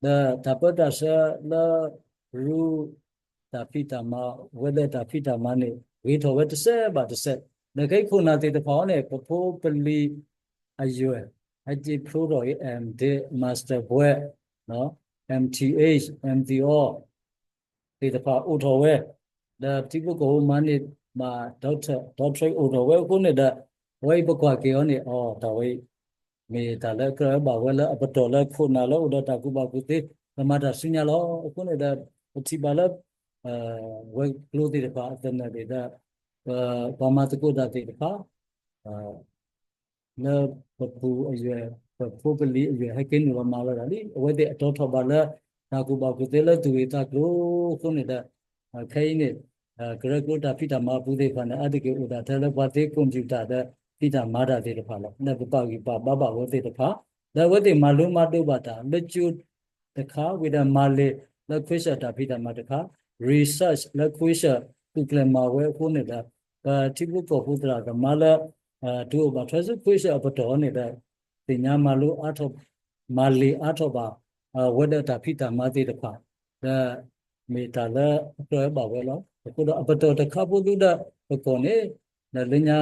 ဒီးတၢ်ပၢတၢ်ဆှၢလၢ ရူ တၢ်ဖံးတၢ်မၤ ဝဲဒၣ်တၢ်ဖံးတၢ်မၤန့ၣ် ဂ့ၤထီၣ်ဝဲတစဲးဘၣ်တစဲး, ဒီးခဲအံၤခိၣ်နၢ်သ့ၣ်တဖၣ်အံၤန့ၣ် ပဖိပလံၤအယွဲၢ် ဟဲက့ၤဖျိထီၣ်အံၤ M.Div Master ဘွဲ့ M.Th, M.Tho သ့ၣ်တဖၣ်အိၣ်ထီၣ်ဝဲ, ဒီးထံဖိကီၢ်ဖိမၤန့ၢ်ဘၣ် doctor, doctorate အိၣ်ထီၣ်ဝဲအဃိန့ၣ်ဒီး အဝဲအံၤပကွၢ်က့ၤအီၤန့ၣ် အီ တၢ်ဝဲအံၤ မ့ၢ်တၢ်လၢအကြၢးဘၣ်ဝဲလၢအပတီၢ်လၢခိၣ်နၢ်လၢအိၣ်ဒီးတၢ်ကူၣ်ဘၣ်ကူၣ်သ့ ကမၤတၢ်ဆူညါလီၤ. အဃိန့ၣ်ဒီး ပထံၣ်ဘၣ်လၢ ဝဲၤကျိၤသ့ၣ်တဖၣ်အသနၢၣ်န့ၣ်ဒီး ပှၤမၤသကိးတၢ်သ့ၣ်တဖၣ် လၢပပူၤအယွဲၢ် ပဖိပလံၤအယွဲၢ် ဟဲက့ၤနုာ်လီၤမၤဝဲဒၣ်လံ. အဝဲသ့ၣ်အတီထီၣ်ဘၣ်လၢ တၢ်ကူၣ်ဘၣ်ကူၣ်သ့လၢသူၣ်ဂ့ၢ်သးကျိၤအဃိန့ၣ်ဒီး ခဲအံၤန့ၣ် ကရၢကရိတၢ်ဖံးတၢ်မၤအပူၤသ့ၣ်တဖၣ်န့ၣ် အါတက့ၢ်အိၣ်ဒၣ်ထဲလၢပှၤသ့ computer ဒီး ဖံးတၢ်မၤတၢ်သ့ၣ်တဖၣ်လီၤ. လၢပပာ်ဂံၢ်ပာ်ဘါဘၣ်ဝဲသ့ၣ်တဖၣ် ဒီးအဝဲသ့ၣ်မၤလိမၤဒိးဘၣ်တၢ်လၢကၠိ တခါ ဝံၤဒီးမၤလ့ၤလၢ ခွ့ၡၢၣ် တၢ်ဖံးတၢ်မၤတခါ research လၢ ခွ့ၡၢၣ် သူၣ်ကျဲၤမၤဝဲအဃိန့ၣ်ဒီး ပထံဖိကီၢ်ဖိသရၣ်သမါလၢ တုၤအိၣ်ဘၣ်ထွဲဆူ ခွ့ၡၢၣ် အပတီၢ်န့ၣ်ဒီး သ့ၣ်ညါမၤလိအါထီၣ် မၤလ့ၤအါထီၣ်ဘၣ် ဝဲဒၣ်တၢ်ဖံးတၢ်မၤသ့ၣ်တဖၣ် ဒီးမ့ၢ်တၢ်လၢအကြၢးဘၣ်ဝဲလီၤ. အဃိဒီးအပတီၢ်တခါဖိသ့ၣ်ဒီး ပကီၢ်န့ၣ် ဒီးလၢညါ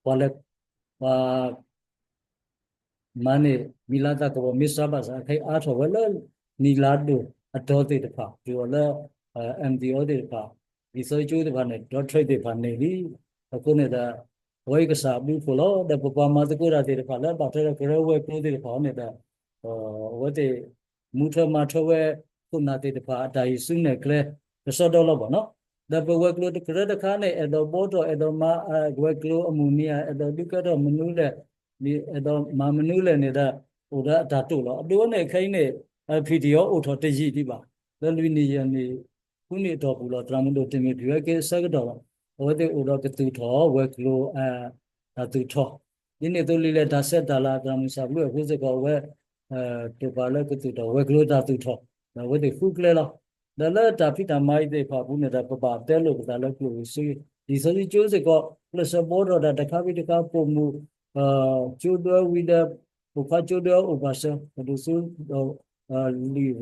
ပှၤလဲၤ ပှၤ မၤန့ၢ် မံၤလၤသးကပီၤ မ့ၢ်စှၤဘၣ်ဆၣ် ခဲအံၤအါထီၣ်ဝဲလၢ နံၤလါဒိၣ်အတီၤသ့ၣ်တဖၣ် တုၤအီၤလၢ M.Th သ့ၣ်တဖၣ် လံာ်စီဆှံကၠိသ့ၣ်တဖၣ်န့ၣ် doctorate သ့ၣ်တဖၣ်န့ၣ်လံ. အဃိန့ၣ်ဒီး အဝဲအံၤကစၢ်အဘျုးအဖှိၣ်လီၤ. ဒီးပပှၤမၤသကိးတၢ်သ့ၣ်တဖၣ်လၢဘၣ်ထွဲဒီးကရၢဝဲၤကျိၤသ့ၣ်တဖၣ်အံၤန့ၣ်ဒီး အဝဲသ့ၣ် မူထွဲမၤထွဲဝဲ ခိၣ်နၢ်သ့ၣ်တဖၣ် အတၢ်ဟံးစုနဲၣ်ကျဲ ကစီဒီလီၤဘၣ်နီၤ. ဒီးပဝဲၤကျိၤတကရၢတခါန့ၣ် အဲၣ်ဒိးဘှီထီၣ် အဲၣ်ဒိးမၤ ဝဲၤကျိၤအမုၢ်နံၤဧါ အဲၣ်ဒိးဒုးကဲထီၣ်မနုၤလဲၣ် အဲၣ်ဒိးမၤမနုၤလဲၣ်န့ၣ်ဒီး အိၣ်ဒီးအတၢ်တိာ်လီၤ. အဒိန့ၣ်ခဲအံၤန့ၣ် L P D အံၤအိၣ်ထီၣ်တယံာ်ဒံးဘၣ် လၢလွံၢ်နံၣ်ယဲၢ်နံၣ် ဃုနံၣ်အတီၢ်ပူၤလီၤ. သရၣ်မုၣ်ဒိၣ်တ့ၢ်မ့ၢ်ဖံးဝဲက့ၤအဆၢကတီၢ်လီၤ. အဝဲသ့ၣ်အိၣ်ဒီးကသူၣ်ထီၣ်ဝဲၤကျိၤ တၢ်သူၣ်ထီၣ် ဒ်န့ၣ်အသိးလံာ်လဲၢ်တၢ်ဆဲးတၢ်လၤ သရၣ်မုၣ်စၢ်ဘျုးအဃိစ့ၢ်ကီး အဝဲ တိာ်ပာ်လၢကသူၣ်ထီၣ်ဝဲၤကျိၤတၢ်သူၣ်ထီၣ် ဒီးအဝဲသ့ၣ်ဃုကျဲလီၤ. ဒီးလၢတၢ်ဖံးတၢ်မၤအံၤသ့ၣ်တဖၣ်အပူၤန့ၣ်ဒီး ပဘၣ်တဲလိာ်ပသးလၢကျိၣ်စ့ လံာ်စီဆှံကၠိစ့ၢ်ကီး ကျဲးစၢးဘှီထီၣ်တၢ်တခါဖဲတခါ ပိာ်မုၣ် ကၠိဒၢဝံၤဒီး ပိာ်ခွါကၠိဒၢအိၣ်ပာ်စၢၤ ပဒိၣ်စိ လံာ်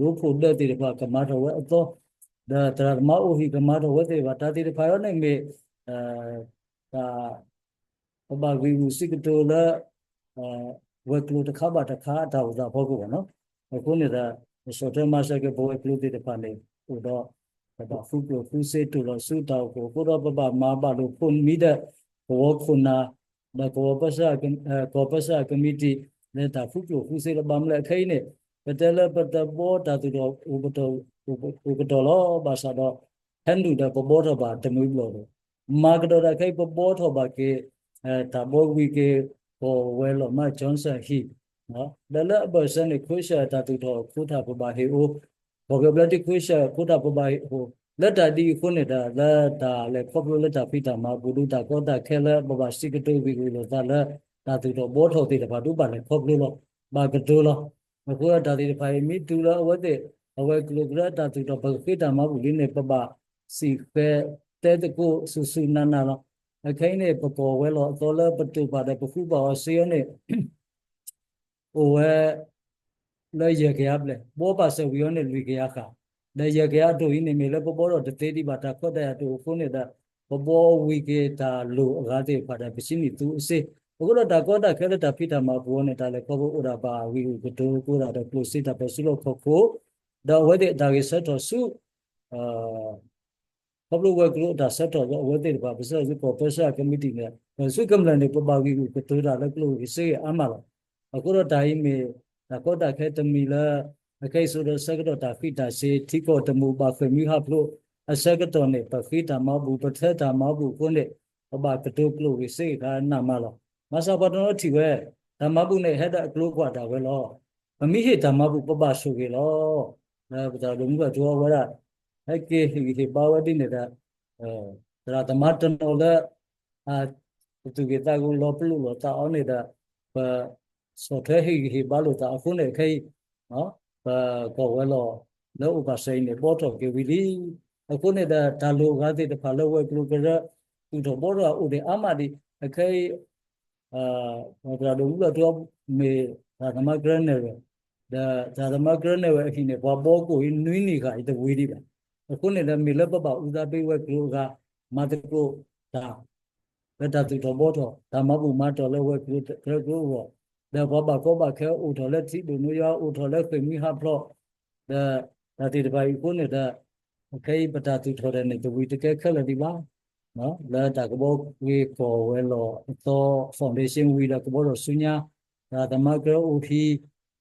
ရိဖှိၣ်ဒၢသ့ၣ်တဖၣ်ကမၤထီၣ်ဝဲအသီ ဒီးသရၣ်သမါအိၣ်ဟံၣ်ကမၤထီၣ်ဝဲသ့ၣ်တဖၣ် တၢ်သ့ၣ်တဖၣ်အံၤန့ၣ်မ့ၢ် တၢ် ပဘၣ်ဂံာ်ဂူာ်စံးကတိၤလၢ ဝဲၤကျိၤတခါဘၣ်တခါအတၢ်အိၣ်သးအဖီခိၣ်ဘၣ်နီၤ. အဃိန့ၣ်ဒီး ပဆီၣ်ထွဲမၤစၢၤက့ၤပဝဲၤကျိၤသ့ၣ်တဖၣ်န့ၣ် အိၣ်ဒီး ပဘၣ်ဃုကျိၣ်ဃုစ့တိၢ်လီၤဆူတၢ်အိၣ်ဖှိၣ်အဃိဒီး ပဘၣ်မၤဘၣ်လိာ်ဖိးမံဒီး ကဝီၤခိၣ်နၢ် ဒီးကဝီၤပၢဆှၢ ကီၢ်ပၢဆှၢအကမံးတံာ် လၢတၢ်ဃုကျိၣ်ဃုစ့လၢ ဘၣ်မနုၤလဲၣ်အခဲအံၤန့ၣ် ပတဲလၢပတဘှီတၢ်သူၣ်ထီၣ် အိၣ်ကတီၢ်လီၤ ဘၣ်ဆၣ်ဒီး ဟဲနုာ်ဒီးပဘှီထီၣ်ဘၣ်တမုာ်ဘျီၣ်ဒီး မၤကဒီးဒၣ်ခဲအံၤ ပဘှီထီၣ်ဘၣ်က့ၤ တၢ်ဘှီဝံၤက့ၤ ကီၢ်ဝဲၤလီၢ်မး Johnson ဟံၣ် ဒီးလၢအဘၢၣ်စၢၤန့ၣ် ခွ့ၡၢၣ်တၢ်သူၣ်ထီၣ်အဃိတၢ်ပဘၣ်ဟ့ၣ်အိၣ် ကီၢ်ကဘျၢထံခွ့ၡၢၣ်အဃိတၢ်ပဘၣ်ဟ့ၣ်အိၣ် လၢတၢ်ဒ်အံၤအဃိန့ၣ်ဒီး လၢတၢ်လဲၤခီဖျိလၢတၢ်ဖံးတၢ်မၤအပူၤဒုး တၢ်ကီတၢ်ခဲလၢပဘၣ်စံးကတိၤဂံာ်ဂူာ်လိာ်သးလၢ တၢ်သူၣ်ထီၣ်ဘှီထီၣ်သ့ၣ်တဖၣ်ဒုးဘၣ်လဲၤခီဖျိလီၤ ဘၣ်ကတိၤလီၤ. အဃိတၢ်သ့ၣ်တဖၣ်အံၤ မ့ၢ်တုၤလၢအဝဲသ့ၣ် အဝဲၤကျိၤကရၢတၢ်သူၣ်ထီၣ် ပကဃ့တၢ်မၤဘူၣ်လံန့ၣ် ပဘၣ်စံးဃဲတဲသကိးဆူၣ်ဆူၣ်နးနးလီၤ. အခဲအံၤန့ၣ် ပကီၢ်ဝဲၤလီၢ်အသီလၢပတိာ်ပာ်ဒီးပဃုဘၣ်အီၤစ့အံၤန့ၣ် အိၣ်ဝဲ လၢယဲၢ်ကယၤဘျဲၣ် ဘှီပာ်စၢၤဝံၤအံၤန့ၣ် လွံၢ်ကယၤဃၣ်, ဒီးယဲၢ်ကယၤအဒိၣ်အံၤန့ၣ် မ့ၢ်လၢပဘှီထီၣ်တသ့ဒံးဘၣ် တၢ်ခွဲးတၢ်ယာ်တအိၣ်အဃိန့ၣ်ဒီး ပဘှီဝံၤက့ၤတၢ်လိၣ်အဂၤသ့ၣ်တဖၣ်ဒီး ပစံးနံၣ်သူအစ့, အဃိဒီးတၢ်ကီတၢ်ခဲလၢတၢ်ဖံးတၢ်မၤအပူၤအံၤန့ၣ် တၢ်လဲၤခီဖျိအိၣ်ဒၣ်ဘၣ်ဝံၤအံၤကတိၤ ကအိၣ်ဒၣ်ဒီးကျိၣ်စ့တၢ်ပၢၢ်ဆူလီၢ်ခီၣ်ခိၣ်, ဒီးအဝဲသ့ၣ်အတၢ်ဂဲၤဆၢထၢၣ်ဆူ ခီဖျိဝဲၤကျိၤအတၢ်ဆၢထၢၣ်အဝဲသ့ၣ်တဖၣ် ပဆၢထၢၣ်ဆူကီၢ်ပၢဆှၢကမံးတံာ်န့ၣ် ဆူကမျၢၢ်န့ၣ် ပဘၣ်ဂံာ်ဂူာ်ကတိၤတၢ်လၢကျိၣ်ဂ့ၤစ့ဂ့ၤအါမးလီၤ. အဃိဒီးတၢ်အံၤမ့ၢ် တၢ်ကီတၢ်ခဲတမံၤလၢ အခဲအံၤဆိဒီးဆၢကတီၢ်တၢ်ဃံးတၢ်စ့ၤ ထံကီၢ်တမူးဘၣ်ဃ့ၢ်မှံဟးဖျိး အဆၢကတီၢ်န့ၣ် ပဃ့တၢ်မၤဘူၣ် ပထၢတၢ်မၤဘူၣ်အဃိန့ၣ် ပဘၣ်ကတိၤကျိၣ်ဂ့ၤစ့ဂ့ၤခါနးမးလီၤ. မၤစၢ်ပှၤတနီၤထံၣ်ဝဲ တၢ်မၤဘူၣ်န့ၣ် ဟဲဒၣ်အကျိၤအကွာ်ဒၣ်ဝဲလီၤ. ပမ့ၢ်ဟ့ၣ်တၢ်မၤဘူၣ် ပဘၣ်ဆိၣ်ဂ့ၤလီၤ. လၢပသရၣ်ဒိၣ်မူဘၣ်ထူအဝဲဒၣ် ဟဲက့ၤဟ့ၣ်ဂံၢ်ဟ့ၣ်ဘါဝဲဒ်န့ၣ်ဒီး သရၣ်သမါတနီၤလၢ ပသူၣ်က့ၣ်သးကလီၤပလိာ်လိာ်သးအီၤန့ၣ်ဒီး ပဆီၣ်ထွဲဟ့ၣ်ဂံၢ်ဟ့ၣ်ဘါလိာ်သးအဃိန့ၣ် ခဲအံၤ ပကီၢ်ဝဲၤလီၢ်လၢအိၣ်ပာ်စၢၤအံၤန့ၣ် ဘှီထီၣ်က့ၤဝံၤလံ. အဃိန့ၣ်ဒီး တၢ်လိၣ်အဂၤသ့ၣ်တဖၣ်လၢဝဲၤကျိၤကရၢ သူၣ်ထီၣ်ဘှီထီၣ်အိၣ်ဒံးအါမးဒံး အခဲအံၤ သရၣ်ဒိၣ်မူဘၣ်ထူမ့ၢ်သရၣ်သမါကရၢနဲၣ်ရွဲၣ် ဒီးတၢ်သမါကရၢနဲၣ်ဝဲအဟံၣ်န့ၣ် ပှၤဘီကအိၣ်အံၤနွံနံၣ်ဂၤအံၤတဝံၤဒံးဘၣ်. အဃိန့ၣ်ဒီး မ့ၢ်လၢပဘၣ်အူသးဘ့ဝဲၤကျိၤအဂၤ မၤသကိးတၢ် လၢတၢ်သူၣ်ထီၣ်ဘှီထီၣ် တၢ်မၤဘူၣ်မၤတီၢ်လၢဝဲၤကျိၤကရၢကရိအဂီၢ်, ဒီးပှၤဘၣ်ကီဘၣ်ခဲအိၣ်ထီၣ်လၢထံဒိၣ်နိယွၤ အိၣ်ထီၣ်လၢဃ့ၢ်မှံဟးဖျိး, ဒီးတၢ်သ့ၣ်တဖၣ်အံၤအဃိန့ၣ်ဒီး အခဲအံၤပတၢ်သူၣ်ထီၣ်တၢ်န့ၣ် တဝံၤတကဲခဲလၢာ်ဒံးဘၣ်. လၢတၢ်ကဘီဂ့ၤကီၢ်ဝဲၤလီၢ်အသီ foundation ဝံၤဒီးကဘီထီၣ်ဆူညါ, တၢ်သမါကရၢအိၣ်ဟံၣ်,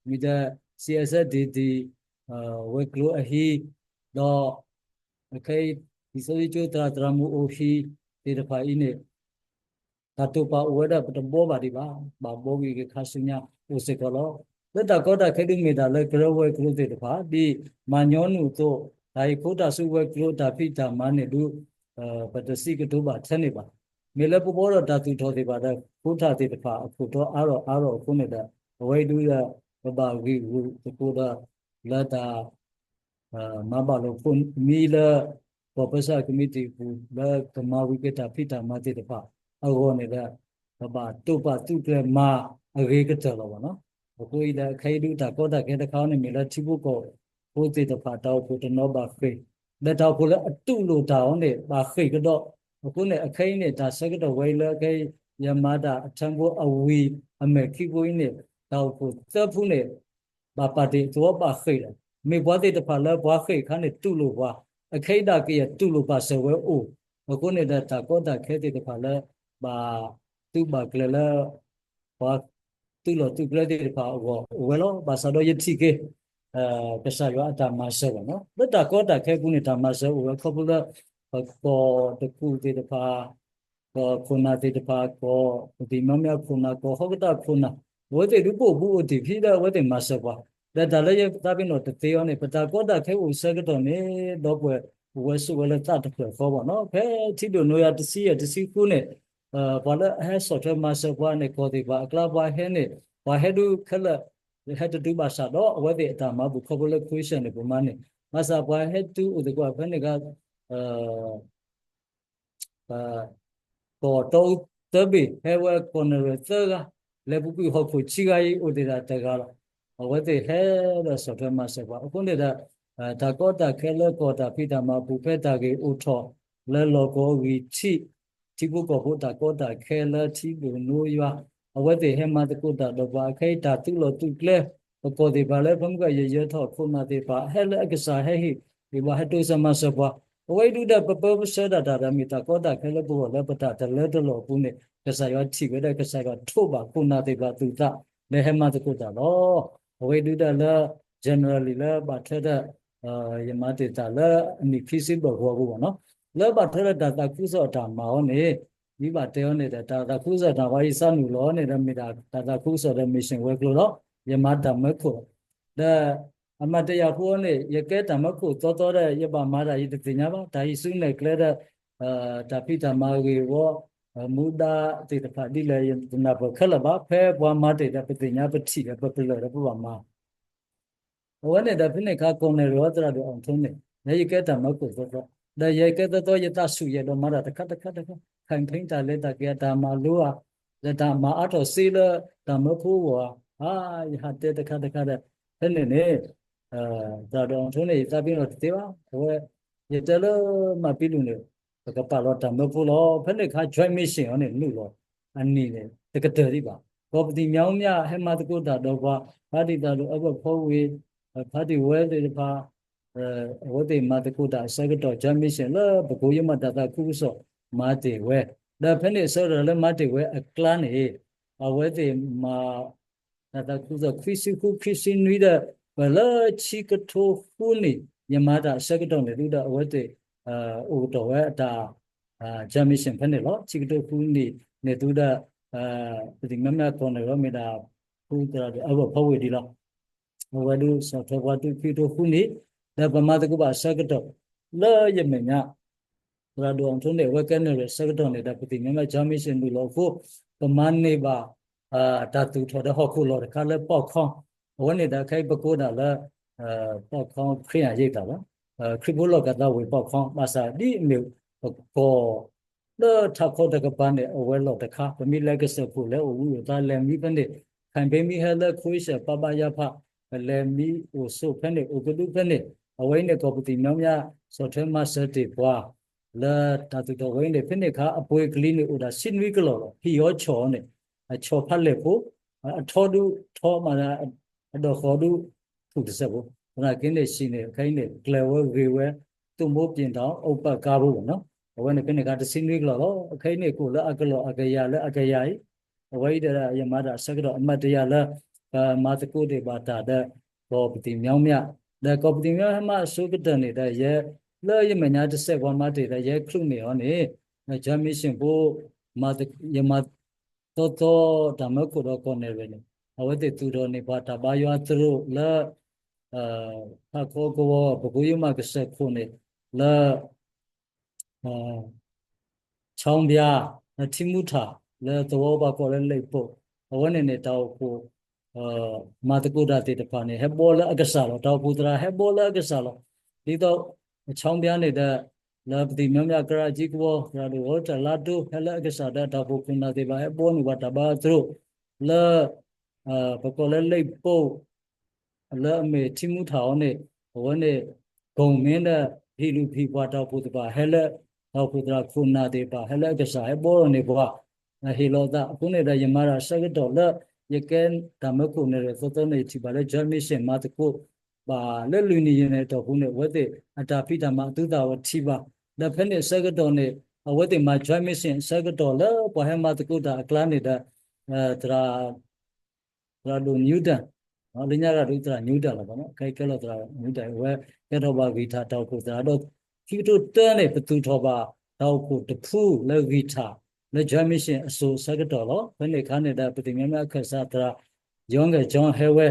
မ့ၢ်ဒီး စီ အက်စ် အက်စ် ဒီ တီ ဝဲၤကျိၤအဟံၣ်, ဒီး အခဲအံၤ လံာ်စီဆှံကၠိသရၣ်သရၣ်မုၣ်အိၣ်ဟံၣ်သ့ၣ်တဖၣ်အံၤန့ၣ် တၢ်တိာ်ပာ်အိၣ်ဝဲဒၣ်ပတဘှီဘၣ်ဒံးဘၣ်, ဘၣ်ဘှီဝံၤက့ၤခါဆူညါအိၣ်စ့ၢ်ကီးလီၤ. လၢတၢ်ကီတၢ်ခဲဒုးမ့ၢ်တၢ်လၢကရၢဝဲၤကျိၤသ့ၣ်တဖၣ် ဒ်မၤညီနုၢ်အသိး, တၢ်အံၤခိတၢ်ဆူဝဲၤကျိၤတၢ်ဖံးတၢ်မၤန့ၣ်ဒုး ပတစံးကတိၤဘၣ်ထဲန့ၣ်ဘၣ်. မ့ၢ်လၢပဘှီဒီးတၢ်သူၣ်ထီၣ်သ့ၣ်တဖၣ်ဒီး ခိတၢ်သ့ၣ်တဖၣ်အခိၣ်တီအါထီၣ်အါထီၣ်အဃိန့ၣ်ဒီး အဝဲအံၤဒုးဒီး ပဘၣ်ဂံၢ်ဂူာ်သကိးဒီး လၢတၢ် မၤဘၣ်လိာ်ဖိးမံလၢ ကီၢ်ပၢဆှၢကမံးတံာ်အပူၤ လၢကမၤဝံၤက့ၤတၢ်ဖံးတၢ်မၤသ့ၣ်တဖၣ်အဂီၢ်န့ၣ်ဒီး ပဘၣ်တိာ်ပာ်သုးကျဲၤမၤအဂ့ၤကတၢၢ်လီၤဘၣ်နီၤ. အဃိအံၤဒီး အခဲအံၤဒုးတၢ်ကီတၢ်ခဲတခါန့ၣ် မ့ၢ်လၢထံဖိကီၢ်ဖိသ့ၣ်တဖၣ် တၢ်အိၣ်ဖှိၣ်တနီၤဘၣ်ဃ့ၢ်, ဒီးတၢ်အိၣ်ဖှိၣ်လၢအတူၢ်လိာ်တၢ်အီၤန့ၣ် ဘၣ်ဃ့ၢ်ကဒီး. အဃိန့ၣ် အခဲအံၤန့ၣ် တၢ်ဆၢကတီၢ်ဝဲအံၤလၢအခဲအံၤ ယမၤတၢ်အထၢဖိအဝံၤအမဲာ်ခံဖိအံၤန့ၣ် တၢ်အိၣ်ဖှိၣ်သၢဖုန့ၣ် ဘၣ်ပာ်တ့ၢ်အသဝီဘၣ်ဃ့ၢ်ဒီး မ့ၢ်ပှၤသ့ၣ်တဖၣ်လၢပှၤဃ့ၢ်အခါန့ၣ်တူၢ်လိာ်ပှၤ, အခဲအံၤဒၣ်ကယဲၢ်တူၢ်လိာ်ပာ်စၢၤဝဲအိၣ်, အဃိန့ၣ်ဒီးတၢ်ကီတၢ်ခဲသ့ၣ်တဖၣ်လၢ ဘၣ်သုးဘၣ်ကျဲၤလၢ ပှၤသုးလီၢ်သုးကျဲသ့ၣ်တဖၣ်အဂီၢ်အိၣ်ဝဲလီၤ. ဘၣ်ဆၣ်ဒီးယထံၣ်က့ၤ ကစၢ်ယွၤအတၢ်မၤစၢၤဘၣ်နီၤ. လၢတၢ်ကီတၢ်ခဲအပူၤန့ၣ် တၢ်မၤစၢၤအိၣ်ဝဲခီဖျိလၢ ပကီၢ်တကူၣ်သ့ၣ်တဖၣ် ကီၢ်ခိၣ်နၢ်သ့ၣ်တဖၣ် ကီၢ်ပသံၣ်မီမၠါခိၣ်နၢ် ကီၢ်ဟီၣ်ကတၢၢ်ခိၣ်နၢ် အဝဲသ့ၣ်ဒုးပအိၣ်ဘူးအိၣ်တ့ၢ်ဖံဒီးအဝဲသ့ၣ်မၤစၢၤပှၤ, ဒီးတၢ်လၢယသးပ့ၤနီၣ်တသ့အီၤန့ၣ် ပတၢ်ကီတၢ်ခဲအိၣ်ဆၢကတီၢ်န့ၣ် ဒီပုၢ်ဝဲၢ်အိၣ်ဝဲဆိးဝဲလၢသးတဖျၢၣ်ဃီဘၣ်နီၤ. ဖဲထံဒိၣ်နိယွၤတဆံယဲၢ်တဆံဃုန့ၣ် ပှၤလၢအဟဲဆီၣ်ထွဲမၤစၢၤပှၤန့ၣ် ကီၢ်သ့ၣ်တဖၣ်အကျါပှၤဟဲန့ၣ် ပှၤဟဲဒုးခဲလၢာ် ဟဲတတုၤဘၣ်ဆၣ်ဒီး အဝဲသ့ၣ်အတၢ်မၤဘူၣ်ခီဖျိလၢ Christian န့ၣ် ပမၤန့ၣ် ဘၣ်ဆၣ်ပှၤဟဲတုၤအိၣ်သကိးဖဲန့ၣ်ခါ ကီၢ်တီအူသၢဘ့ၣ် ဟဲဝဲကီၢ်နရၢၣ်သၢဂၤ, လဲၤပူၤကွံာ်ဟီၣ်ခိၣ်ဆံဂၤအံၤ အိၣ်တ့ၢ်ဒၣ်တဂၤလီၤ. အဝဲသ့ၣ်ဟဲဒီးဆီၣ်ထွဲမၤစၢၤပှၤ အဃိန့ၣ်ဒီး တၢ်ကီတၢ်ခဲလၢကီၢ်တၢ်ဖံးတၢ်မၤအပူၤ ဖဲတၢ်ဂ့ၢ်အိၣ်ထီၣ်လၢလီၢ်ကဝီၤဂံၢ်ထံး ထံဖိကီၢ်ဖိတၢ်ကီတၢ်ခဲလၢထံဒိၣ်နိယွၤ အဝဲသ့ၣ်ဟဲမၤသကိးတၢ်ဒီးပှၤ အခဲအံၤတၢ်သုးလီၢ်သုးကျဲ ပကီၢ်သ့ၣ်တဖၣ်လၢဖဲမုၢ်ဂီၤယယၢၤထီၣ်ခိၣ်နၢ်သ့ၣ်တဖၣ် ဟဲလၢအကစၢ်ဟဲဟ့ၣ်ဂံၢ်ဘါ ဟဲတိစၢၤမၤစၢၤပှၤ အဝဲအံၤဒုးဒီး ပပၢပဆှၢဒၣ်တၢ်ဒီး မ့ၢ်တၢ်ကီတၢ်ခဲလၢပဂီၢ်လၢပတၢ်တလၢတလီၢ်အပူၤန့ၣ် ကစၢ်ယွၤထံၣ်ဝဲဒၣ် ကစၢ်ယွၤထိးဘၣ်ခိၣ်နၢ်သ့ၣ်တဖၣ်အသူၣ်အသး လၢဟဲမၤသကိးတၢ်လီၤ. အဝဲအံၤဒုးဒီးလၢ generally လၢဘၣ်ထွဲဒီး ယမၤတ့ၢ်တၢ်လၢအနံၣ်ခံဆံဘျီၣ်ဂီၤအပူၤဘၣ်နီၤ လၢဘၣ်ထွဲဒီးတၢ်သးခုကစီၣ်အတၢ်မၤအီၤန့ၣ် ဒ်ဘၣ်တဲအီၤန့ၣ်ဒီး တၢ်သးခုကစီၣ်တၢ်ဝဲယသးနုာ်လီၤန့ၣ်ဒီး မ့ၢ်ဒၣ်တၢ်သးခုကစီၣ်ဒီး mission ဝဲၤကျိၤလီၤ. ယမၤတၢ်မၢခိၣ်လီၤ. ဒီးအမၤတ့ၢ်ယၤဖိအီၤန့ၣ် ယကဲတၢ်မၢခိၣ်သီသီဒီး ယဘၣ်မၤတၢ်ယတသ့ၣ်ညါဘၣ်. တၢ်ဟံးစုနဲၣ်ကျဲဒီး တၢ်ဖံးတၢ်မၤဂ့ၢ်ဝီ မူဒါသ့ၣ်တဖၣ်ဒ်လဲၣ် ယတနၢ်ပၢၢ်ခဲလၢာ်ဘၣ်. ဖဲပှၤမၤတ့ၢ်ဒီး ပသ့ၣ်ညါပထံၣ်ဒီး ပပလၢၢ်ဒီးပဘၣ်မၤ အဝဲန့ၣ်ဒီးဖဲန့ၣ်အခါ ကီၢ်နဲၣ်ရွဲၣ်သရၣ်ဒိၣ်အီၣ်ထိန့ၣ် လၢယကဲတၢ်မၢခိၣ်သီသီ, ဒီးယကဲသီသီ ယသးဆူၣ်ယအဲၣ်ဒိးမၤတၢ်တခါတခါတခါ, campaign တၢ်လဲၤတၢ်က့ၤအတၢ်မၤလိဧါ, ဒီးတၢ်မၤအါထီၣ်စ့လၢတၢ်မၢဖိအဂီၢ်ဧါ, ယဟးတဲတခါတခါဒီး ဖဲန့ၣ်န့ၣ် သရၣ်ဒိၣ်အီၣ်ထိန့ၣ် ယသးပ့ၤနီၣ်တသ့ဘၣ်. အဝဲ ယတဲလၢမၤပံလူးန့ၣ် ပကပာ်လီၤတၢ်မၢဖိလီၤ. ဖဲန့ၣ်အခါ Joint Mission အီၤန့ၣ် နုာ်လီၤအနံၣ်န့ၣ် တကတၢၢ်ဒံးဘၣ်. ကီၢ်ပသံၣ်မၠါမၠါ ဟဲမၤသကိးတၢ်ဒီးပှၤ ဖါတံၢ်သးဒိၣ်အၢဘၢၣ်ဖီဝ့ၢ် ဖါတံၢ်ဝဲသ့ၣ်တဖၣ် အဝဲသ့ၣ်မၤသကိးတၢ်အဆၢကတီၢ် Joint Mission လၢပကိးယမၤတၢ်သးခုကစီၣ်မၤတ့ၢ်ဝဲ, ဒီးဖဲန့ၣ်အဆၢကတီၢ်လၢမၤတ့ၢ်ဝဲအကျါန့ၣ် အဝဲသ့ၣ်မၤ တၢ်သးခုကစီၣ် ခွံဆံဃု ခွံဆံနွံဒီး ပှၤလၢဆံကထိဃုနံၣ် ယမၤတၢ်အဆၢကတီၢ်န့ၣ် ဒုးဒီးအဝဲသ့ၣ် အိၣ်ကတီၢ်ဝဲအတၢ် Joint Mission ဖဲန့ၣ်လီၤ. ဆံကထိဃုနံၣ်န့ၣ် ဒုးဒီး ပသံၣ်မၠါမၠါကီၢ်န့ၣ်လီၤ မ့ၢ်ဒၣ် ဖုသရၣ်ဒိၣ်အၢဘၢၣ်ဖီဝ့ၢ်ဒံးလီၤ. အဝဲဒုးဆီၣ်ထွဲပှၤတုၤခံကထိဃုနံၣ် ဒီးပမၤသကိးဘၣ်အဆၢကတီၢ် လၢယမဲာ်ညါ သရၣ်ဒိၣ်အီၣ်ထိန့ၣ် အဝဲကဲနဲၣ်ရွဲၣ်အဆၢကတီၢ်န့ၣ်ဒီး ပသံၣ်မၠါမၠါ Joint Mission နုာ်လီၤအဃိ ပမၤန့ၢ်ဘၣ် တၢ်သူၣ်ထီၣ်ဒီးဟီၣ်ခိၣ်လီၢ်တခါလၢ ပေါ့ခီ, အဝဲန့ၣ်ဒီးခဲအံၤပကိးဒၣ်လၢ ပေါ့ခီ ခရံာ်အယ့ၣ်တၢ်လီၤ. ခရံာ်ဖိလီၢ်ကသးဝ့ၢ် ပေါ့ခီ ဘၣ်ဆၣ်ဒ်အမ့ၢ်ပကီၢ် လၢထးခီတကပၤန့ၣ် အဝဲလီၢ်တခါ ပမ့ၢ်လဲၤကစၢၢ်ခိၣ်လဲၤအိၣ်ဝံအိၣ်သါလဲၤမံဖဲန့ၣ် campaign မ့ၢ်ဟဲလၢ ခိၣ်စၢၣ် ပဘယဖး ပလဲၤမံအိၣ်ဆိးဖဲန့ၣ် အိၣ်ကဒုဖဲန့ၣ် အဝဲအံၤန့ၣ် ကီၢ်ပသံၣ်မၠီမၠၣ် ဆီၣ်ထွဲမၤစၢၤတ့ၢ်ပှၤ လၢတၢ်သူၣ်ထီၣ်ဝဲအံၤန့ၣ် ဖဲန့ၣ်အခါ အပှ့ၤကလံၤန့ၣ် အိၣ်ဒၣ်ဆံနွံကလီၢ်လီၤ. ဟံၣ်အီၤဆီၣ်အီၤန့ၣ် အဆီၣ်ဖးလဲၢ်ဖိ အထီဒုထီမး အဒီၣ်ဃီၤဒု ထူၣ်တစဲးဖိ သနာ်က့န့ၣ် ဟံၣ်န့ၣ် ခဲအံၤန့ၣ် ကျၢၤဝဲဂ့ၤဝဲ သူၣ်မိၢ်ပၠ့ၣ်တီၣ် အိၣ်ပာ်ကါဖိနီၤ. အဝဲန့ၣ်ဖဲန့ၣ်အခါ တဆံနွံကလီၢ်လီၤ. ခဲအံၤန့ၣ် ကအိၣ်လၢအကလီၢ်အကယၤလၢအကယၤအံၤ အဝဲအံၤဒီး ယမၤတၢ်အဆၢကတီၢ်အမၤတယာ်လၢ ပမၤသကိးတ့ၢ်ဘၣ်တၢ်ဒီး ကီၢ်ပသံၣ်မၠီမၠၣ် ဒီးကီၢ်ပသံၣ်မၠီမၠၣ်ဟဲမၤအဆိကတၢၢ်န့ၣ်ဒီး ယဲ လၢယမဲာ်ညါတစဲးပှၤမၤတ့ၢ်ဒီး ယဲချုးန့ၢ်အီၤန့ၣ် Joint Mission ဖိ ယမၤသီသီတၢ်မၢခိၣ်ဒီးကီၢ်နဲၣ်ရွဲၣ်န့ၣ် အဝဲသ့ၣ်သူၣ်ထီၣ်န့ၢ်ပှၤတၢ်ဘါယွၤသရိာ်လၢ ဟးခီကဝီၤ ပကိယိမးကစၢၢ်ခိၣ်န့ၣ် လၢ ဆီဘၠါ ထံမူထၣ် လၢသဝီဘၣ်ကီးလၢလ့ၣ်ပိၢ် အဝဲန့ၣ်န့ၣ် တၢ်အိၣ်ဖှိၣ် မၤသကိးတၢ်သ့ၣ်တဖၣ်န့ၣ် ဟဲဘီလၢအကစၢ်လီၤ. တၢ်အိၣ်ဖှိၣ်သရၣ်ဟဲဘီလၢအကစၢ်လီၤ. ဒ်သိး ဆီဘၠါန့ၣ်ဒီး လၢပသံၣ်မၠီမၠၣ် ကရၢကံကဝီၤ သရၣ်ဒိၣ်ဝီတၢ်လါတိ ဟဲလၢအကစၢ်ဒီးတၢ်အိၣ်ဖှိၣ်ခိၣ်နၢ်သ့ၣ်တဖၣ် ဟဲဘီန့ၢ်ပှၤတၢ်ဘါသရိာ် လၢ ပကိးလၢလ့ၣ်ပိၢ် လၢအမ့ၢ်ထံမူထၣ်အီၤန့ၣ် အဝဲန့ၣ် ကိၣ်မ့ၢ်ဒီး ဟံၣ်လူၢ်ဟံၣ်ပှၤတၢ်အိၣ်ဖှိၣ်သ့ၣ်တဖၣ် ဟဲလၢ တၢ်အိၣ်ဖှိၣ်သရၣ်ခိၣ်နၢ်သ့ၣ်တဖၣ် ဟဲလၢအကစၢ်ဟဲဘီထီၣ်န့ၢ်ပှၤ ဟ့ၣ်လီၤသးအဃိန့ၣ်ဒီး ယမၤတၢ်အဆၢကတီၢ်လၢ ယကဲတၢ်မၢခိၣ်နဲၣ်ရွဲၣ်သီသီန့ၣ် ယထံၣ်ဘၣ်လၢ Joint Mission မၤသကိးဘၣ်လၢလွံၢ်နံၣ်ယဲၢ်နံၣ်အတီၢ်ပူၤန့ၣ် အဝဲသ့ၣ်အတၢ်ဖံးတၢ်မၤအသုသးဝဲထံၣ်ဘၣ် ဒီးဖဲန့ၣ်အဆၢကတီၢ်န့ၣ် အဝဲသ့ၣ်မၤ Joint Mission အဆၢကတီၢ်လၢပှၤဟဲမၤသကိးတၢ်အကျါန့ၣ်ဒီး သရၣ် သရၣ်ဒိၣ် Newton လၢညါရၣ်ဒုးသရၣ် Newton လီၤဘၣ်နီၤ ခဲအံၤကဲလီၤသရၣ် Newton အဝဲကဲထီၣ်ဘၣ်ဂံၢ်ထၣ်တၢ်အိၣ်ဖှိၣ်သရၣ်ဒီး ခံကထိတၢန့ၣ် ပသူၣ်ထီၣ်ဘၣ်တၢ်အိၣ်ဖှိၣ်တဖုလၢဂံၢ်ထၣ်လၢ Joint Mission အစိၤအဆၢကတီၢ်လီၤ. ဖဲန့ၣ်အခါန့ၣ်ဒီး ပသံၣ်မၠီမၠၣ်အခၢၣ်စးသရၣ် ယီၣ်ကၠီၣ်ဟဲဝဲ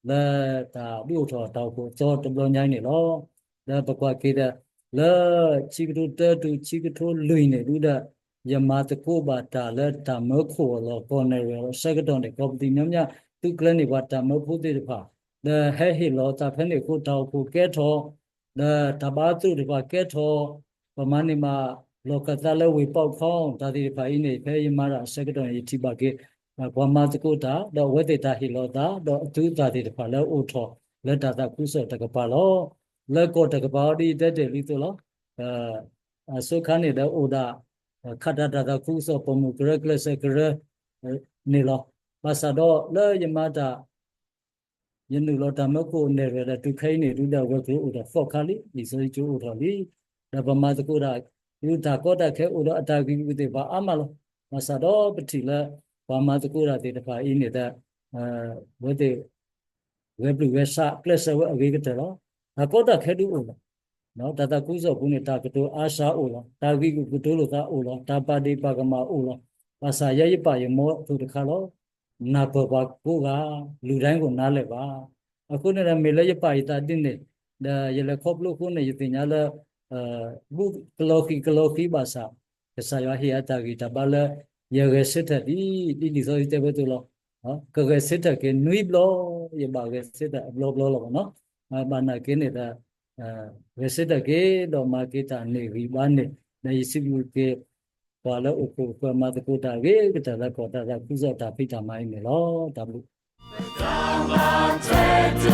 လၢတၢ်ဒုးအိၣ်ထီၣ်တၢ်အိၣ်ဖှိၣ်အသီတဘျီညါအံၤန့ၣ်လီၤ. ဒီးပကွၢ်က့ၤဒီး လၢခံကထိတၢတုၤခံကထိလွံၢ်န့ၣ်ဒုဒီး ယမၤသကိးဘၣ်တၢ်လၢတၢ်မၢခိၣ်အလီၢ်ကီၢ်နဲၣ်ရွဲၣ်အဆၢကတီၢ်န့ၣ် ကီၢ်ပသံၣ်မၠီမၠၣ် သုးကျဲၤန့ၢ်ပှၤတၢ်မၢဖိသ့ၣ်တဖၣ် ဒီးဟဲဟ့ၣ်လီၤသးဖဲန့ၣ်အဃိ တၢ်အိၣ်ဖှိၣ်ကဲထီၣ် ဒီးတၢ်ဘါသရိာ်တဖၣ်ကဲထီၣ် ပမၤန့ၢ်မး လီၢ်ခၢၣ်သးလၢဝ့ၢ်ပီခီ တၢ်သ့ၣ်တဖၣ်အံၤန့ၣ် ဖဲယမၤတၢ်အဆၢကတီၢ်န့ၣ် ယထံၣ်ဘၣ်က့ၤ ပှၤမၤသကိးတၢ် ဒီးအဝဲသ့ၣ်တၢ်ဟ့ၣ်လီၤသး ဒီးအသုးသးသ့ၣ်တဖၣ်လၢအအိၣ်ထီၣ်လၢတၢ်သးခုကစီၣ်တကပၤလီၤ. လၢကီၢ်တကပၤအံၤဒ်ယတဲတ့ၢ်လံအသိးလီၤ. အဆိခါန့ၣ်ဒီးအိၣ်ဒၣ် ခးတၢ်တၢ်သးခုကစီၣ် ပိာ်မုၣ်ကရၢကျဲးစၢးကရၢ န့ၣ်လီၤ. ဘၣ်ဆၣ်ဒီးလၢယမၤတၢ် ယနုာ်လီၤတၢ်မၢခိၣ်နဲၣ်ရွဲၣ်ဒီးတုၤခဲအံၤန့ၣ် ဒုဒီးအဝဲၤကျိၤအိၣ်ထီၣ်သီခါလံ လံာ်စီဆှံကၠိအိၣ်ထီၣ်လံ. ဒီးပမၤသကိးတၢ် ဒုတၢ်ကီတၢ်ခဲအိၣ်ဒီးအတၢ်ဂံၢ်ဂူာ်သ့ၣ်တဖၣ်အါမးလီၤ. ဘၣ်ဆၣ်ဒီးပထံၣ်လၢ ပှၤမၤသကိးတၢ်သ့ၣ်တဖၣ်အံၤန့ၣ်ဒီး အဝဲသ့ၣ် ဂဲၤပျုၢ်ဂဲၤဆှးကျဲးစၢးဝဲအဂ့ၤကတၢၢ်လီၤ. တၢ်ကီတၢ်ခဲဒုအိၣ်လီၤ. တၢ်သးခုကစီၣ်ပူၤန့ၣ် တၢ်ကတိၤအါစှၤအိၣ်လီၤ. တၢ်ဂံၢ်ဂူာ်ကတိၤလိာ်သးအိၣ်လီၤ. တၢ်ပာ်ဒ့ၣ်ပာ်ကမၣ်အိၣ်လီၤ. ဘၣ်ဆၣ်ယဲယပာ်ယမီထိၣ်တခါလီၤ. နၢ်ပၢၢ်ပှၤကိးဂၤ လူတိုင်းကိုနားလည်ပါ. အဃိန့ၣ်ဒီး မ့ၢ်လၢယပာ်ယသးဒ်န့ၣ် ဒီးယလဲၤခီဖျိအဃိန့ၣ် ယသ့ၣ်ညါလၢ ဘူးကလီၤဃံၤကလီၤဃံၤဘၣ်ဆၣ် ကစၢ်ယွၤဟ့ၣ်အတၢ်ဂံၢ်တၢ်ဘါလၢ ယဂဲၤဆၢထၢၣ်ဒ် ဒ်လံာ်စီဆှံတဲဝဲအသိးလီၤ. ကဂဲၤဆၢထၢၣ်က့ၤနွံဘျီ ယဘၣ်ဂဲၤဆၢထၢၣ်အဘျီဘျီလီၤဘၣ်နီၤ. ဘၣ်နာ်က့န့ၣ်ဒီး ဂဲၤဆၢထၢၣ်က့ၤဒီးမၤက့ၤတၢ်န့ၢ်ဂံၢ်ဘါန့ၣ် ဒီးယစံးဘျုးက့ၤ ပှၤလၢအိၣ်ဖှိၣ်ပှၤမၤသကိးတၢ်အဂ့ၤကတၢၢ်လၢကီၢ်တၢ်သးခုကစီၣ်တၢ်ဖံးတၢ်မၤအံၤန့ၣ်လီၤ. တၢ်ဘျုး